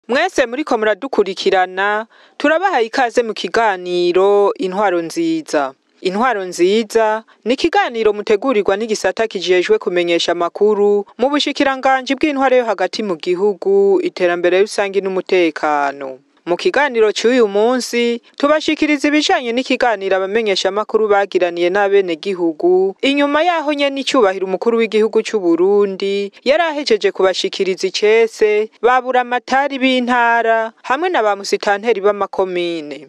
Mwese muriko muradukurikirana, turabahaye ikaze mu kiganiro Intwaro Nziza. Intwaro Nziza ni ikiganiro mutegurirwa n'igisata kijejwe kumenyesha amakuru mu bushikiranganji bw'intwaro yo hagati mu gihugu, iterambere rusangi n'umutekano. Mu kiganiro c'uyu munsi tubashikiriza ibijanye n'ikiganiro abamenyesha amakuru bagiraniye n'abenegihugu inyuma yaho nyene icubahiro umukuru w'igihugu c'u Burundi yari ahejeje kubashikiriza icese baburamatari b'intara hamwe na ba musitanteri b'amakomine.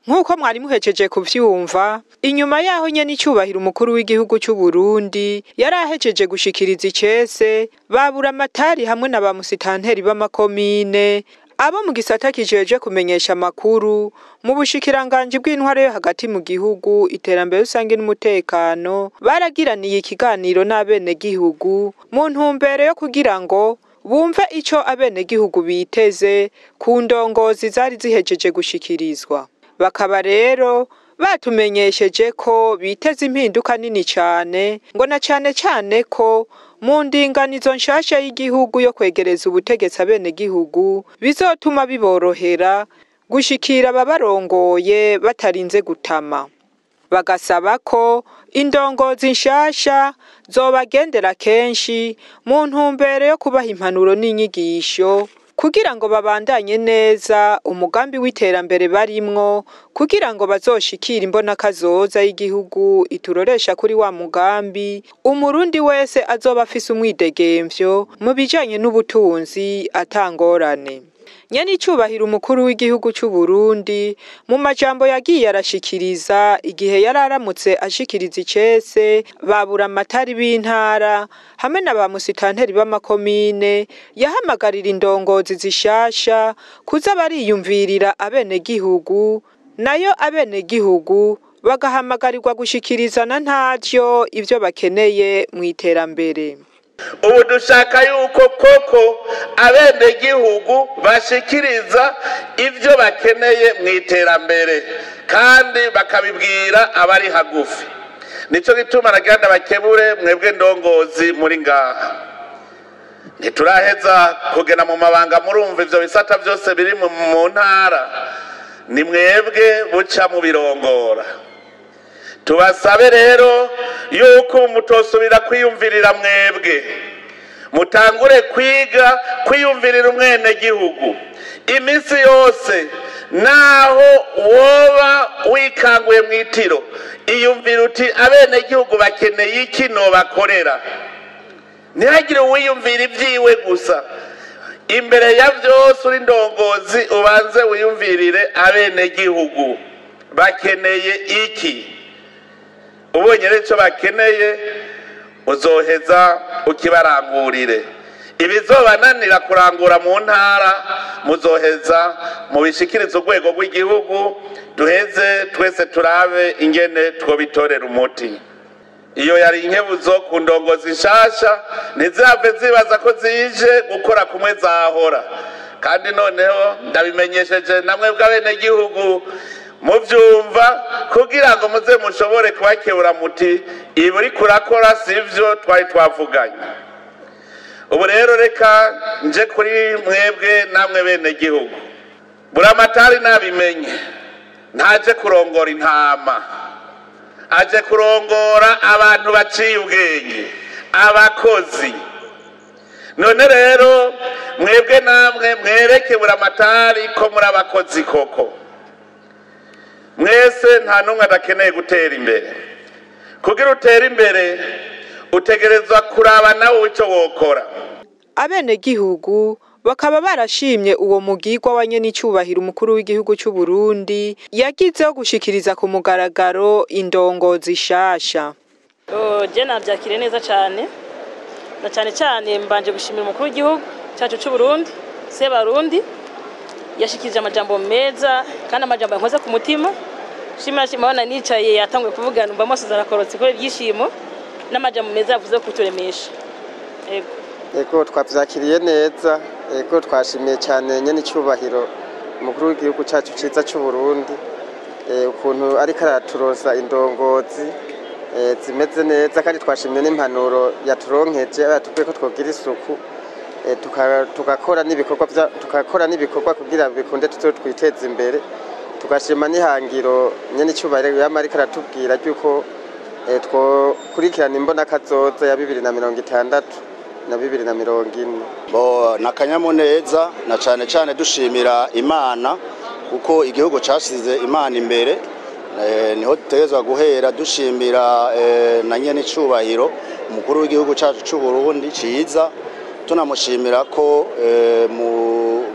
Nk'uko mwari muhejeje kuvyumva, inyuma yaho nyene icubahiro umukuru w'igihugu c'u Burundi yari ahejeje gushikiriza icese baburamatari hamwe na ba musitanteri b'amakomine, abo mu gisata kijeje kumenyesha amakuru mu bushikiranganji bw'intwaro yo hagati mu gihugu, iterambere rusangi n'umutekano, baragiraniye ikiganiro n'abenegihugu mu ntumbero yo kugira ngo bumve ico abenegihugu biteze ku ndongozi zari zihejeje gushikirizwa. Bakaba rero batumenyesheje ko biteze impinduka nini cane, ngo na cane cane ko mu ndinganizo nshasha y'igihugu yo kwegereza ubutegetsi abenegihugu bizotuma biborohera gushikira ababarongoye batarinze gutama. Bagasaba ko indongozi nshasha zobagendera kenshi mu ntumbero yo kubaha impanuro n'inyigisho kugira ngo babandanye neza umugambi w'iterambere barimwo, kugira ngo bazoshikire imbonakazoza y'igihugu ituroresha kuri wa mugambi umurundi wese azoba afise umwidegemvyo mu bijanye n'ubutunzi atangorane. Nyene icubahiro umukuru w'igihugu c'u Burundi mu majambo yagiye arashikiriza igihe yari aramutse ashikiriza icese baburamatari b'intara hamwe na ba musitanteri b'amakomine, yahamagarira indongozi zishasha kuza bariyumvirira abenegihugu, nayo abenegihugu bagahamagarirwa gushikirizana ntavyo ivyo bakeneye mw'iterambere. Ubu dushaka yuko koko abenegihugu bashikiriza ivyo bakeneye mw'iterambere kandi bakabibwira abari hagufi. Nico gituma nagira ndabakebure mwebwe ndongozi muri ngaha. Ntituraheza kugena mu mabanga, murumva ivyo bisata vyose biri mu ntara, ni mwebwe buca mu birongora. Tubasabe rero yuko mutosubira kwiyumvirira mwebwe, mutangure kwiga kwiyumvirira umwenegihugu iminsi yose. Naho woba wikanguye mw'itiro, iyumvira uti abenegihugu bakeneye iki nobakorera. Ntihagire uwiyumvira ivyiwe gusa. Imbere ya vyose uri ndongozi, ubanze wiyumvirire abenegihugu bakeneye iki. Ubonye rero ico bakeneye, uzoheza ukibarangurire. Ibizobananira kurangura mu ntara, muzoheza mubishikirize urwego rw'igihugu, duheze twese turabe ingene twobitorera umuti. Iyo yari inkebuzo ku ndongozi nshasha, ntizihave zibaza ko zije gukora kumwe zahora. Kandi noneho ndabimenyesheje namwe bw'abenegihugu muvyumva, kugira ngo muze mushobore kubakebura muti ibi uriko urakora sivyo twari twavuganye. Ubu rero reka nje kuri mwebwe namwe benegihugu. Buramatari nabimenye, ntaje kurongora intama, aje kurongora abantu baciye ubwenge, abakozi. None rero mwebwe namwe mwereke Buramatari ko muri abakozi koko. Mwese nta n'umwe adakeneye gutera imbere. Kugira utere imbere utegerezwa kuraba nawe ico wokora. Abenegihugu bakaba barashimye uwo mugirwa wa nyenicubahiro umukuru w'igihugu c'u Burundi yagizeho gushikiriza ku mugaragaro indongozi shasha. Je navyakiriye neza cane, na cane cane mbanje gushimira umukuru w'igihugu cacu c'u Burundi, Sebarundi, Yashikirije amajambo meza kandi amajambo yankoze ku mutima. Shima shima nicaye yatanguye kuvuga numva amaso zarakorotse kubera ibyishimo n'amajambo meza yavuze kuturemesha. Ego. Ego twavyakiriye neza, ego twashimiye cyane nyene icyubahiro umukuru w'igihugu cyacu ciza cy'u Burundi, ukuntu ariko araturoza indongozi zimeze neza, kandi twashimye n'impanuro yaturonkeje yatubwiye ko twogira isuku, tugakora n'ibikorwa tukakora n'ibikorwa kugira bikunde twiteze imbere. Tugashima n'ihangiro nyene icyubahiro yama ariko aratubwira yuko twokurikirana imbona kazoza ya 2060 na 2040. Bo nakanyamuneza na cane cane dushimira Imana kuko igihugu casize Imana imbere, niho dutegerezwa guhera dushimira na nyene icubahiro umukuru w'igihugu cacu c'u Burundi ciza, tunamushimira ko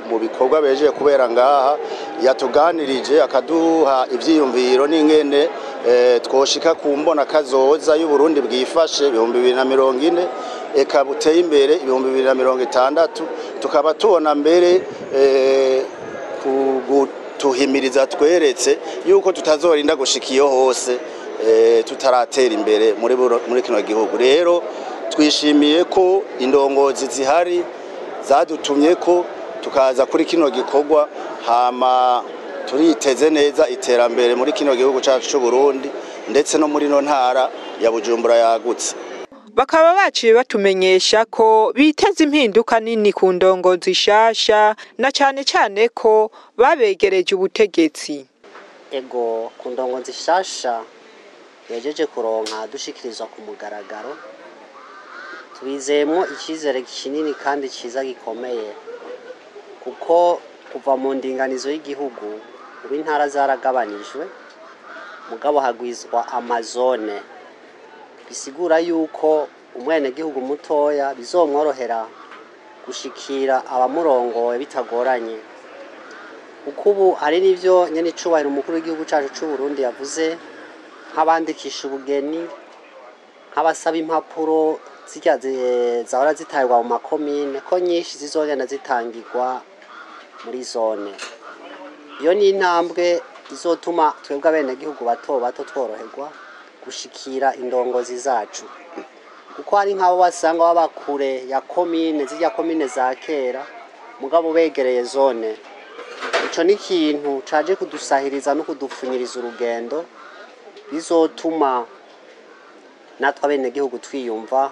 mu bikorwa bejeje kubera ngaha yatuganirije akaduha ivyiyumviro n'ingene twoshika ku mbona kazoza y'u Burundi bwifashe 2040 eka buteye imbere 2060, tukaba tubona mbere kugutuhimiriza tweretse yuko tutazorinda gushika iyo hose tutaratera imbere muri kino gihugu. Rero twishimiye ko indongozi zihari zadutumye ko tukaza kuri kino gikorwa, hama turiteze neza iterambere muri kino gihugu cyacu cy'u Burundi ndetse no muri no ntara ya Bujumbura yagutse. Bakaba baciye batumenyesha ko biteze impinduka nini ku ndongozi shasha na cane cane ko babegereje ubutegetsi. Ego ku ndongozi shasha yejeje kuronka dushikirizwa ku mugaragaro, tubizeyemo icyizere kinini kandi cyiza gikomeye, kuko kuva mu ndinganizo y'igihugu ubu intara zaragabanijwe mugabo hagwizwa amazone, bisigura yuko umwenegihugu mutoya bizomworohera gushikira abamurongoye bitagoranye. Kuko ubu hari n'ivyo nyene icubahiro umukuru w'igihugu cacu c'u Burundi yavuze, nk'abandikisha ubugeni, nk'abasaba impapuro zirya zahora zitangwa mu makomine, ko nyinshi zizogenda zitangirwa muri zone. Iyo ni intambwe izotuma twebwe abenegihugu bato bato tworoherwa gushikira indongozi zacu, kuko hari nk'abo basanga baba kure ya komine, zirya komine za kera, mugabo begereye zone. Ico ni ikintu caje kudusahiriza no kudupfunyiriza urugendo, bizotuma natwe abenegihugu twiyumva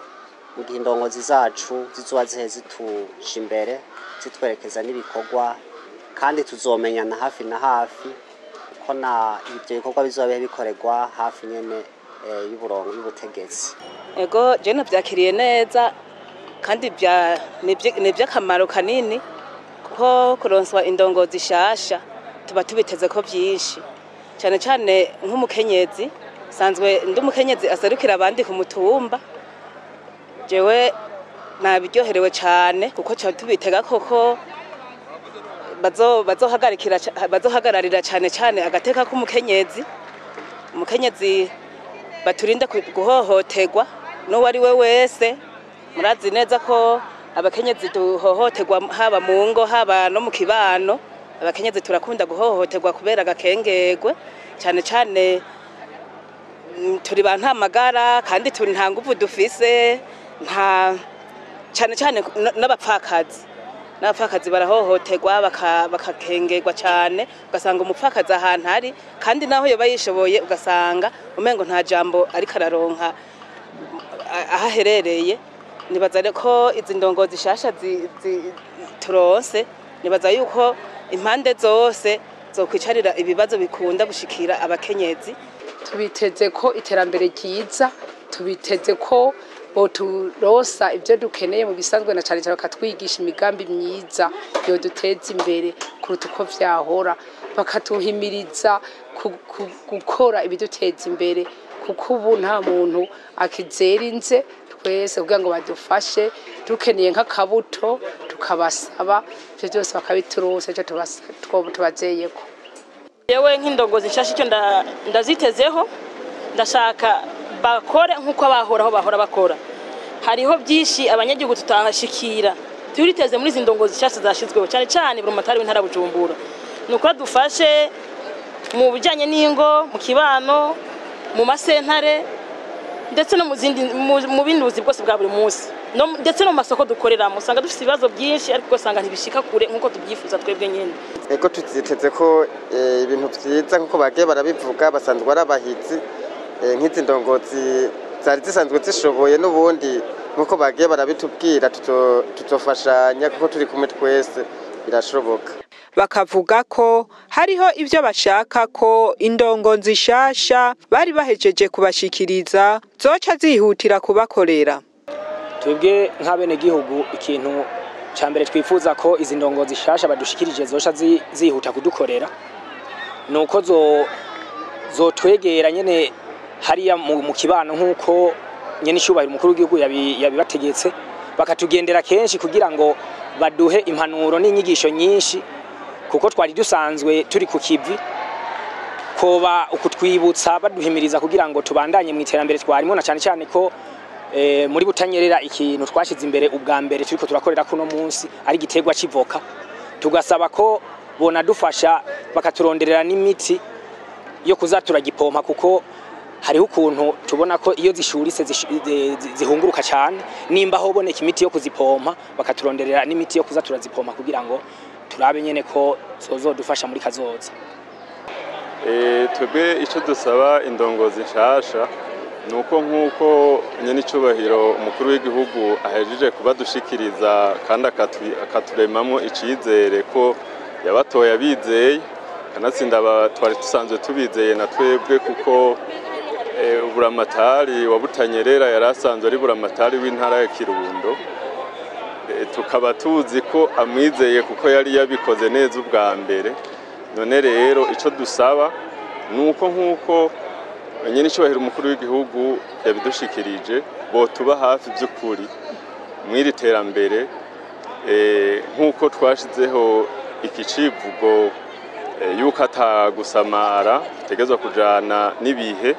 mu gihe indongozi zacu zizoba zihe zituje imbere, zitwerekeza n'ibikorwa, kandi tuzomenyana hafi na hafi, kuko na ibyo bikorwa bizoba bikorerwa hafi nyene y'uburongo y'ubutegetsi. Ego je navyakiriye neza kandi ni ivy'akamaro kanini, kuko kuronswa indongozi shasha tuba tubiteze ko vyinshi, cane cane nk'umukenyezi. Sanzwe ndi umukenyezi aserukira abandi ku mutumba, jewe nabiryoherewe cane kuko tubitega koko bazohagararira cane cane agateka k'umukenyezi. Umukenyezi baturinde guhohoterwa n'uwo ari we wese. Murazi neza ko abakenyezi duhohoterwa haba mu ngo haba no mu kibano. Abakenyezi turakunda guhohoterwa kubera agakengerwe, cane cane turi ba ntamagara kandi turi nta nguvu dufise, nta cane cane n'abapfakazi. N'abapfakazi barahohoterwa bakakengerwa cane, ugasanga umupfakazi ahantu ari kandi naho yoba yishoboye ugasanga umengo nta jambo ariko araronka aho aherereye. Nibaza ko izi ndongozi shasha turonse, nibaza yuko impande zose zokwicarira ibibazo bikunda gushikira abakenyezi. Tubiteze ko iterambere ryiza, tubiteze ko boturosa ibyo dukeneye mu bisanzwe, na cane cane bakatwigisha imigambi myiza yoduteza imbere kuruta uko vyahora, bakatuhimiriza gukora ibiduteza imbere, kuko ubu nta muntu akizerinze twese kugira ngo badufashe. Dukeneye nk'akabuto tukabasaba, ivyo byose bakabiturosa, ico tubazeyeko. Yewe nk'indongozi nshasha icyo ndazitezeho, ndashaka bakore nk'uko bahoraho bahora bakora. Hariho byinshi abanyagihugu tutahashikira, Turiteze muri izi ndongozi zishasha zashizweho, cyane cyane Buramatari w'intara ya Bujumbura, ni uko adufashe mu bijyanye n'ingo, mu kibano, mu masentare, ndetse no mu zindi mu bindi buzi bwose bwa buri munsi, ndetse no mu masoko dukoreramo. Usanga dufite ibibazo byinshi, ariko ugasanga ntibishika kure nk'uko tubyifuza twebwe nyine. Ego, tuziteze ko ibintu vyiza nkuko bagiye barabivuga, basanzwe ari abahizi, nk'izi ndongozi zari zisanzwe zishoboye n'ubundi nkuko bagiye barabitubwira, tuzofashanya kuko turi kumwe twese birashoboka. Bakavuga ko hariho ivyo bashaka ko indongozi nshasha bari bahejeje kubashikiriza zoca zihutira kubakorera. Twebwe nk'abenegihugu, ikintu ca mbere twifuza ko izi ndongozi nshasha badushikirije zoca zihuta kudukorera nuko zotwegera nyene hariya mu kibano, nk'uko nyene icubahiro umukuru w'igihugu yabibategetse, bakatugendera kenshi kugira ngo baduhe impanuro n'inyigisho nyinshi, kuko twari dusanzwe turi ku kivi. Koba ukutwibutsa, baduhimiriza kugira ngo tubandanye mu iterambere twarimo, na cyane cyane ko muri Butanyerera ikintu twashize imbere ubwa mbere turiko turakorera kuno munsi ari igiterwa c'ivoka. Tugasaba ko bonadufasha bakaturonderera n'imiti yo kuza turagipompa, kuko hariho ukuntu tubona ko iyo zishuritse zihunguruka cyane. Nimba hoboneka imiti yo kuzipompa, bakaturonderera n'imiti yo kuza turazipompa kugira ngo turabe nyene ko zozodufasha muri kazoza. Twebwe icyo dusaba indongozi nshasha ni uko, nk'uko nyenicubahiro umukuru w'igihugu ahejeje kubadushikiriza kandi akaturemamo icizere ko yabatoye abizeye, kanatsinda twari dusanzwe tubizeye na twebwe, kuko Buramatari wa Butanyerera yari asanzwe ari Buramatari w'intara ya Kirundo, tukaba tuzi ko amwizeye kuko yari yabikoze neza ubwa mbere. None rero icyo dusaba ni uko, nk'uko nyenicubahiro umukuru w'igihugu yabidushikirije, botuba hafi by'ukuri mw'iri terambere, nk'uko twashizeho iki civugo yuko atagusamara, dutegerezwa kujana n'ibihe,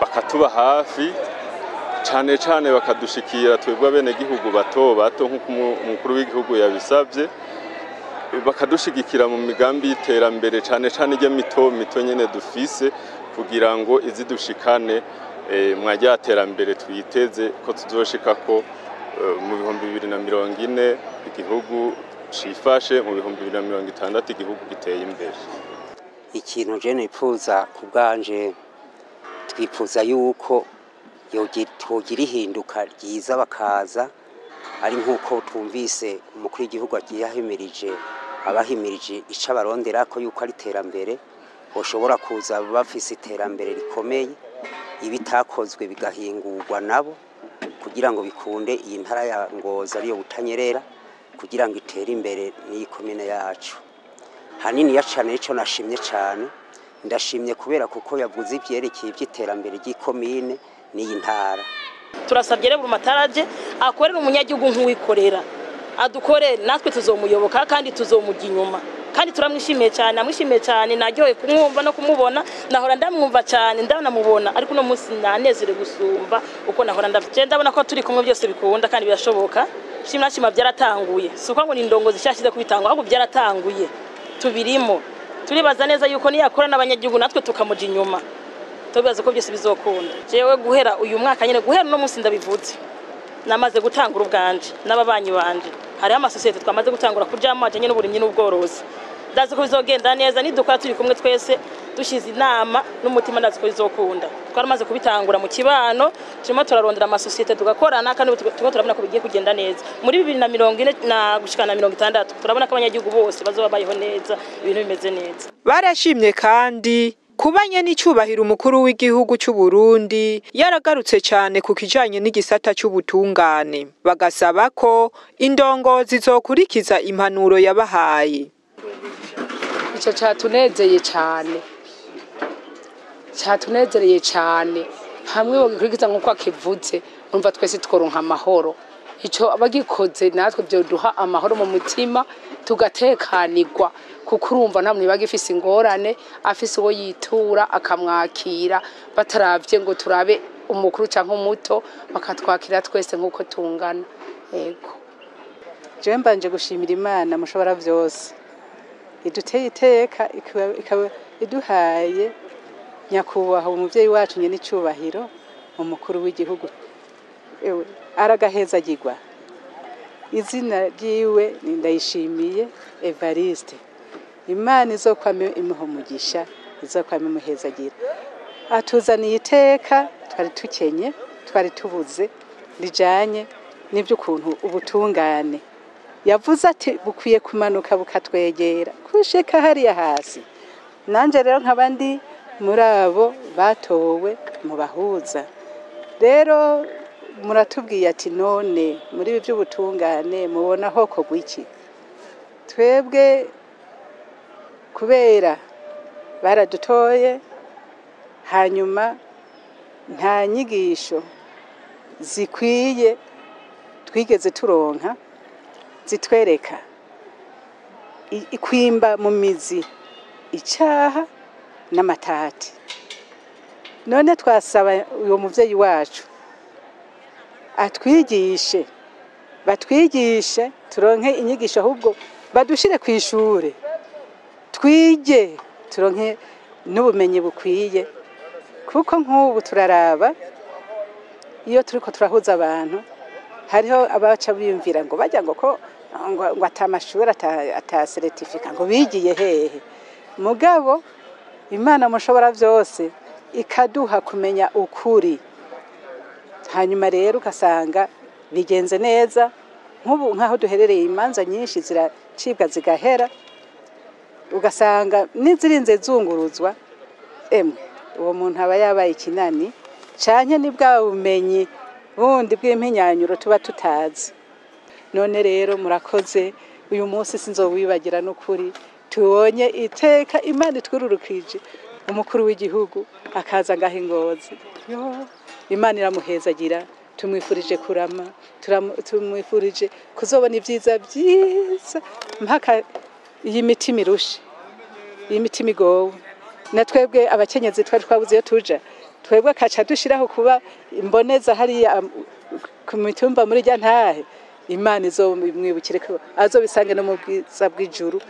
bakatuba hafi cane cane, bakadushikira twebwe abenegihugu bato bato, nk'uko umukuru w'igihugu yabisabye, bakadushigikira mu migambi y'iterambere, cane cane ijya mito mito nyene dufise, kugira ngo izidushikane mwa rya terambere twiteze ko tuzoshikako mu 2040 igihugu cifashe, mu 2060 igihugu giteye imbere. Ikintu je nipfuza ku bwanje, twifuza yuko twogira ihinduka ryiza, bakaza ari nk'uko twumvise umukuru w'igihugu agiye ahimirije, abahimirije ico abarondera ko yuko ari iterambere, boshobora kuza bafise iterambere rikomeye, ibitakozwe bigahingurwa nabo kugira ngo bikunde iyi ntara ya Ngozi, ariyo Butanyerera, kugira ngo itere imbere n'iyi komine yacu hanini ya cane. Ico nashimye cane, ndashimye kubera kuko yavuze ivyerekeye ivy'iterambere ry'ikomine n'iyi ntara. Turasabye rero Buramatari akorera umunyagihugu nk'uwikorera, adukorere, natwe tuzomuyoboka kandi tuzomujya inyuma, kandi turamwishimiye cyane, namwishimiye cyane, naryohewe kumwumva no kumubona. Nahora ndamwumva cyane, ndanamubona, ariko uno munsi nanezerewe gusumba uko nahora ndavye. Ndabona ko turi kumwe byose bikunda kandi birashoboka. Shimwa shima, byaratanguye. Si uko ngo ni indongozi nshyashya kubitangwa, ahubwo byaratanguye, tubirimo. Turibaza neza yuko niyakora n'abanyagihugu natwe tukamuja inyuma, tubibaza ko byose bizokunda. Jewe guhera uyu mwaka nyine, guhera uno munsi ndabivuze, namaze gutangura ubwanje n'ababanyi banje. Hariho amasosiyete twamaze gutangura kujamo ajanye n'uburimyi n'ubworozi. Ndazi ko bizogenda neza nidukora turi kumwe twese, dushize inama n'umutima, ndazi ko bizokunda. Twaramaze kubitangura mu kibano, turimo turarondera amasosiyete tugakorana, kandi turimo turabona ko bigiye kugenda neza muri 2040 na gushikana na 60. Turabona ko abanyagihugu bose bazoba babayeho neza, ibintu bimeze neza. Barashimye kandi kuba nyenicubahiro umukuru w'igihugu c'u Burundi yaragarutse cane ku kijanye n'igisata c'ubutungane, bagasaba ko indongozi zokurikiza impanuro yabahaye. Icyo cyatunezeye cyane, cyatunezereye cyane. Hamwe bagikurikiza nk'uko akivuze, urumva twese tworonka amahoro. Icyo abagikoze natwe byoduha amahoro mu mutima, tugatekanirwa, kuko urumva nta muntu bagifise ingorane afise uwo yitura akamwakira, bataravye ngo turabe umukuru cyangwa umuto, bakatwakira twese nk'uko tungana, yego. Jewe mbanje gushimira Imana mushobora byose iduteye iteka, ikaba iduhaye nyakubahwa umuvyeyi wacu nyene icubahiro umukuru w'igihugu. Ewe aragahezagirwa, izina ryiwe ni Ndayishimiye Evariste. Imana izokwame imuha umugisha, izokwame imuhezagira. Atuzaniye iteka twari tukenye, twari tubuze, rijanye n'ivy'ukuntu ubutungane yavuze ati bukwiye kumanuka bukatwegera kushika hariya hasi. Nanje rero nkaba ndi muri abo batowe mu bahuza. Rero muratubwiye ati none muri ibi by'ubutungane mubona ho kogwa iki? Twebwe kubera baradutoye, hanyuma nta nyigisho zikwiye twigeze turonka zitwereka ikwimba mu mizi icaha n'amatati. None twasaba uwo muvyeyi wacu atwigishe, batwigishe turonke inyigisho, ahubwo badushire kw'ishure twige turonke n'ubumenyi bukwiye. Kuko nk'ubu turaraba iyo turiko turahuza abantu, hariho abaca biyumvira ngo bajya ngo ko ngo atamashuri ata certificat ngo bigiye hehe. Mugabo Imana mushobora byose ikaduha kumenya ukuri, hanyuma rero ugasanga bigenze neza. Nk'ubu nk'aho duherereye imanza nyinshi ziracibwa zigahera, ugasanga n'izirinze zunguruzwa. Emwe uwo muntu aba yabaye ikinani canke ni bwa bumenyi bundi bw'impinyanyuro tuba tutazi. None rero murakoze, uyu munsi sinzowibagira n'ukuri. Tubonye iteka Imana itwururukije umukuru w'igihugu akaza ngaha Ingozi. Imana iramuhezagira, tumwifurije kurama, tumwifurije kuzobona ibyiza byiza mpaka iyi mitima irushe, iyi mitima igowe. Na twebwe abakenyezi twari twabuze iyo tuja, twebwe akaca dushiraho kuba imboneza hariya ku mitumba muri rya ntahe. Imana izomwibukire ko azobisange no mu bwiza bw'ijuru,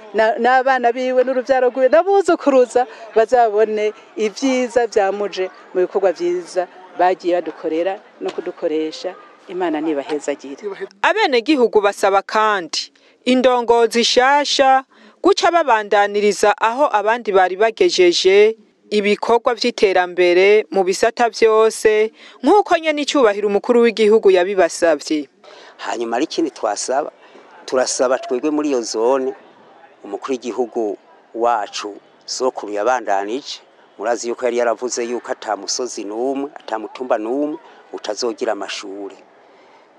n'abana biwe n'uruvyaro rwiwe n'abuzukuruza bazabone ibyiza byamuje mu bikorwa vyiza bagiye badukorera no kudukoresha. Imana nibahezagire. Abenegihugu basaba kandi indongozi shasha guca babandaniriza aho abandi bari bagejeje ibikorwa vy'iterambere mu bisata vyose, nk'uko nyene icubahiro umukuru w'igihugu yabibasavye. Hanyuma ari ikindi twasaba, turasaba twebwe muri iyo zone umukuru w'igihugu wacu sokuru yabandanije. Murazi yuko yari yaravuze yuko ata musozi n'umwe, ata mutumba n'umwe utazogira amashure.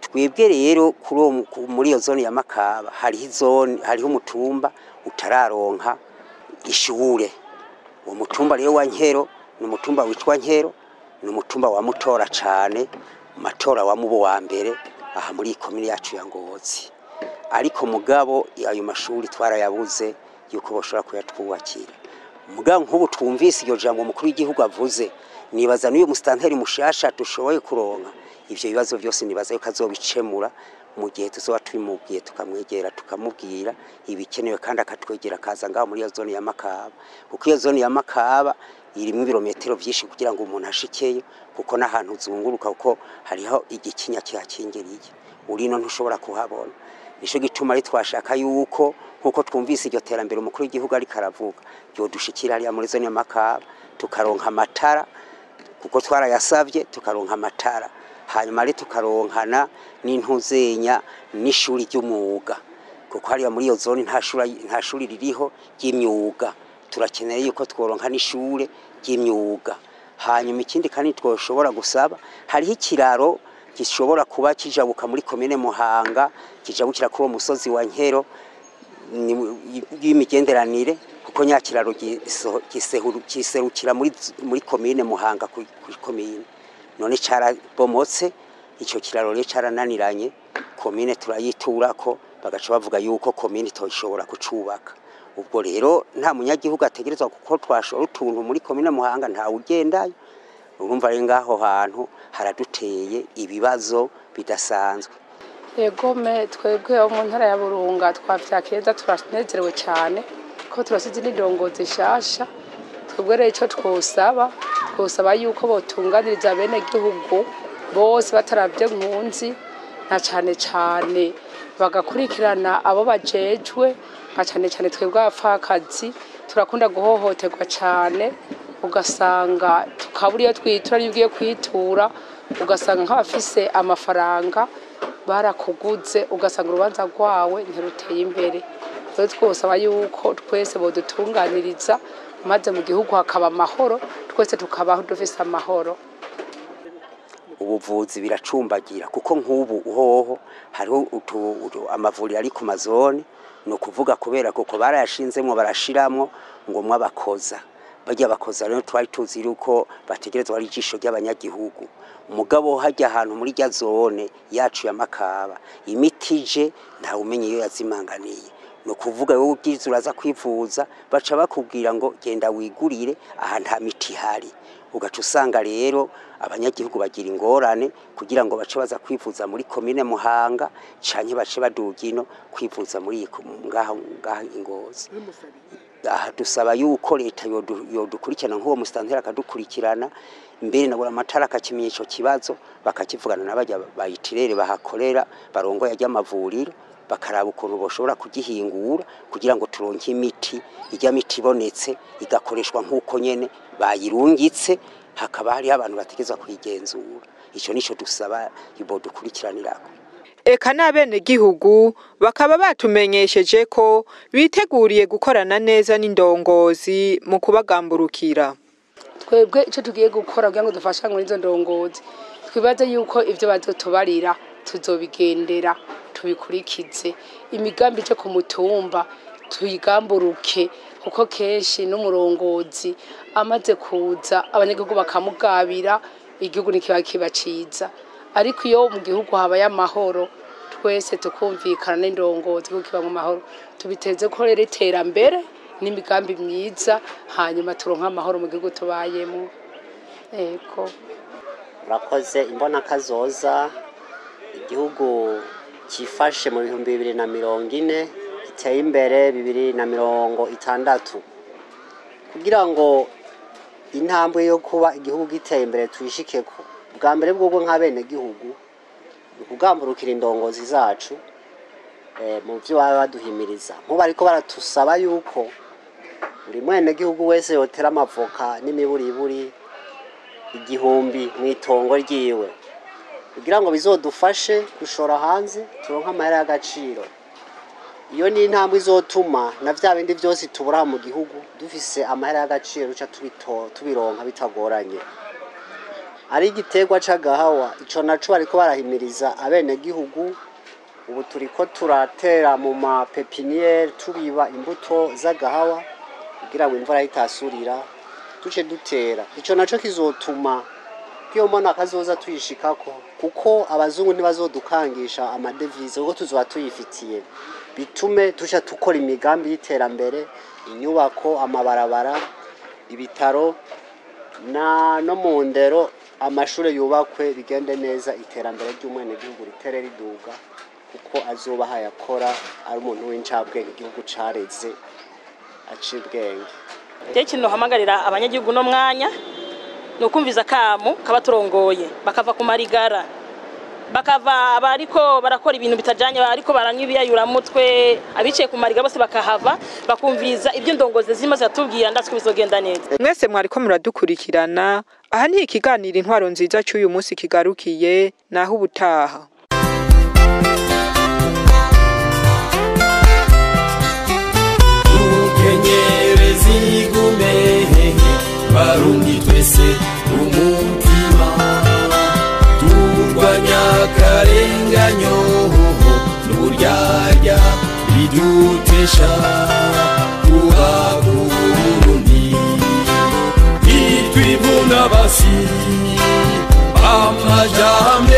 Twebwe rero kuri muri iyo zone ya Makaba hariho izone, hariho umutumba utararonka ishure. Uwo mutumba rero wa Nkero ni umutumba witwa Nkero, ni umutumba wa mutora cane, matora wa mubo wa mbere aha muri komine yacu ya Ngozi. Ariko mugabo ayo mashuri twarayabuze yuko boshobora kuyatwubakira. Mugabo nk'ubu twumvise iryo jambo umukuru w'igihugu avuze, nibaza n'uyu musitanteri mushasha dushoboye kuronka ivyo bibazo byose, nibaza yuko azobicemura mu gihe tuzoba tubimubwiye, tukamwegera tukamubwira ibikenewe, kandi akatwegera akaza ngaho muri iyo zone ya Makaba. Kuko iyo zone ya Makaba irimwo ibirometero vyinshi kugira ngo umuntu ashikeyo, kuko n'ahantu uzunguruka, kuko hariho igikinya kihakingiriye, urino ntushobora kuhabona. Nico gituma ari twashaka yuko nkuko twumvise iryo terambere umukuru w'igihugu ariko aravuga, ryodushikira hariya muri zone ya Makaba, tukaronka amatara, kuko twarayasavye, tukaronka amatara, hanyuma ari tukaronkana n'intuzenya n'ishuri ry'umwuga, kuko hariya muri iyo zone nta shuri ririho ry'imyuga. Turakeneye yuko tworonka n'ishure ry'imyuga. Hanyuma ikindi kandi twoshobora gusaba, hariho ikiraro gishobora kuba kijabuka muri komine Muhanga, kijabukira kuri uwo musozi wa Nkero y'imigenderanire, kuko nyakiraro giserukira muri komine Muhanga kuri komine. None carabomotse ico kiraro rero carananiranye, komine turayiturako bagaca bavuga yuko komine itoshobora kucubaka. Ubwo rero nta munyagihugu ategerezwa, kuko twashora utuntu muri komine Muhanga nta ugendayo. Urumva rero ngaho hantu haraduteye ibibazo bidasanzwe. Egome twebwe mu ntara ya Burunga twavyakeza, turanezerewe cyane ko turasize n'indongozi nshasha. Twebwe rero ico twosaba yuko botunganiriza bene gihugu bose bataravye nkunzi, na cane cane bagakurikirana abo bajejwe, nka cane cane twebwe abapfakazi turakunda guhohoterwa cane, ugasanga tukabura iyo twitura n'iyo ugiye kwitura, ugasanga nk'abafise amafaranga barakuguze, ugasanga urubanza rwawe ntiruteye imbere. Rero twosaba yuko twese bodutunganiriza, maze mu gihugu hakaba amahoro, twese tukabaho dufise amahoro. Ubuvuzi biracumbagira, kuko nk'ubu uhoho hariho amavuriro ari ku mazone, ni ukuvuga kubera kuko barayashinzemwo barashiramwo ngo mwabakoza bajya bakoza. Rero twari tuzi yuko bategerezwa ari ijisho ry'abanyagihugu, umugabo hajya ahantu muri rya zone yacu ya Makaba imiti ije ntawe umenya iyo yazimanganiye. Ni ukuvuga wowe ubwiza uraza kwivuza, baca bakubwira ngo genda wigurire, aha nta miti ihari. Ugaca usanga rero abanyagihugu bagira ingorane kugira ngo bace baza kwivuza muri komine Muhanga, canke bace baduga ino kwivuza muri ngaha Ingozi. Aha dusaba yuko leta yodukurikirana, nk'uwo musitanteri akadukurikirana, mbere na buramatari akakimenya ico kibazo, bakakivugana n'abajya bayitirere bahakorera barongoye ry'amavuriro, bakaraba ukuntu boshobora kugihingura kugira ngo turonke imiti. Ijya miti ibonetse igakoreshwa nk'uko nyene bayirungitse, hakaba hariho abantu bategerezwa kuyigenzura. Ico nico dusaba bodukurikiranirako. Eka n'abenegihugu bakaba batumenyesheje ko biteguriye gukorana neza n'indongozi mu kubagamburukira. Twebwe ico tugiye gukora kugira ngo dufashanywe n'izo ndongozi, twibaze yuko ivyo bazotubarira tuzobigendera, tubikurikize. Imigambi ije ku mutumba tuyigamburuke, kuko kenshi n'umurongozi amaze kuza abanyagihugu bakamugabira, igihugu ntikiba kiba ciza. Ariko iyo mu gihugu habaye amahoro, twese tukumvikana n'indongozi kuko kiba mu mahoro, tubiteze ko rero iterambere n'imigambi myiza, hanyuma turonka amahoro mu gihugu tubayemo. Ego, urakoze. Imbona kazoza igihugu cyifashe mu 2040 giteye imbere 2060, kugira ngo intambwe yo kuba igihugu giteye imbere tuyishikeko. Bwa mbere bwobwo nk'abenegihugu ni ukugamburukira indongozi zacu mu byo baba baduhimiriza. Nk'ubu ariko baratusaba yuko buri mwenegihugu wese yotera amavoka n'imiburiburi 1000 mu itongo ryiwe, kugira ngo bizodufashe gushora hanze turonke amahera y'agaciro. Iyo ni intambwe izotuma na vya bindi vyose tubura mu gihugu dufise amahera y'agaciro ruca tubironka bitagoranye. Ari igiterwa c'agahawa, ico naco bariko barahimiriza abenegihugu. Ubu turiko turatera mu ma pepiniere, tubiba imbuto z'agahawa kugira ngo imvura itasurira duce dutera. Ico naco kizotuma iyo mbona kazoza tuyishikako, kuko abazungu ntibazodukangisha amadevize kuko tuzoba tuyifitiye, bitume tuca tukora imigambi y'iterambere, inyubako, amabarabara, ibitaro na no mu ndero amashure yubakwe bigende neza, iterambere ry'umwenegihugu ritere riduga, kuko azoba hayakora ari umuntu w'incabwenge igihugu careze aciye ubwenge. Ikintu hamagarira abanyagihugu no mwanya ni ukumviza kamu kabaturongoye, bakava ku marigara, bakava abariko barakora ibintu bitajanye, bariko baranywa ibiyayuramutwe, abicaye ku mariga bose bakahava, bakumviriza ibyo ndongozi zimaze atubwira, ndatswe bizogenda neza. Mwese mwariko muradukurikirana, aha ni ikiganiro Intwaro Nziza cy'uyu munsi kigarukiye, naho ubutaha. Dukenyereze igume, Barundi twese umutima, turwanya akarenganyo n'uburyarya bidutesha kuba Burundi. Nitwivuna basi amajambo.